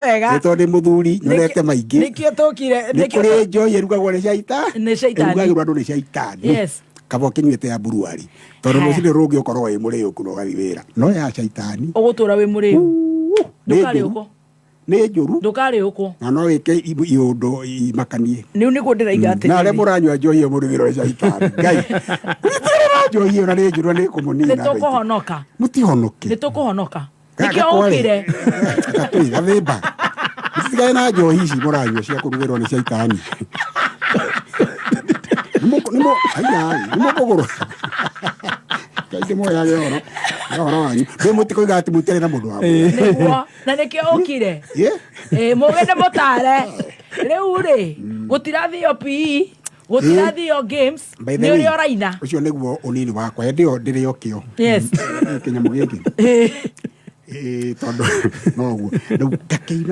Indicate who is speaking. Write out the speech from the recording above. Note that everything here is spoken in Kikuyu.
Speaker 1: Wega.
Speaker 2: Nĩ tondũ ndĩ mũthuri nyonete maingĩ.
Speaker 1: Nĩkĩo tũkire.
Speaker 2: Nĩ kũrĩ njohi ĩrugagwo nĩ caita.
Speaker 1: Nĩ caitani.
Speaker 2: Ĩrugagĩrwo andũ nĩ caitani. Kaba ũkĩnyuĩte ya mburuari, tondũ
Speaker 1: Haya.
Speaker 2: rũcinĩ rũngĩ ũkorwo wĩ mũrĩũku na ũgathiĩ wĩra, no ya caitani
Speaker 1: Ũgũtũra wĩ mũrĩu.
Speaker 2: Nĩ njũru.
Speaker 1: Ndũkarĩũkwo.
Speaker 2: Nĩ njũru.
Speaker 1: Ndũkarĩũkwo.
Speaker 2: Na no wĩke iũndũ imakanie.
Speaker 1: Nĩu nĩguo ndĩraiga atĩrĩrĩ.
Speaker 2: Na arĩa mũranyua njohi ĩyo mũrugĩrwo nĩ caitani, Ngai mũtitigĩrĩra njohi ĩyo, na nĩ njũru na nĩ ĩkũmũnina.
Speaker 1: Nĩ tũkũhonoka.
Speaker 2: Mũtihonoke.
Speaker 1: Nĩ tũkũhonoka. Nĩkĩo ũkire.
Speaker 2: Gatũi gathĩmba, mũtigane na njohi ici mũranyua cia kũrugĩrwo nĩ caitani. Nĩ mũkũgũrwo. Ngai ndĩmwoyage ũhoro ũhoro wanyu ndĩ mũtikoiga atĩ mũtiarĩ na mũndũ wa mwĩra.
Speaker 1: Nĩguo na nĩkĩo ũkire.
Speaker 2: Yeah.
Speaker 1: Ĩ, mũgende mũtare rĩu rĩ, gũtirathio PE, gũtirathio games.
Speaker 2: By the
Speaker 1: Nĩ
Speaker 2: way,
Speaker 1: ũrĩa ũraina.
Speaker 2: Ũcio nĩguo ũnini wakwa, hĩndĩ ĩyo ndĩrĩ o kĩo. Kĩnyamũ gĩkĩ. Ĩĩ, tondũ noguo rĩu ngakĩina.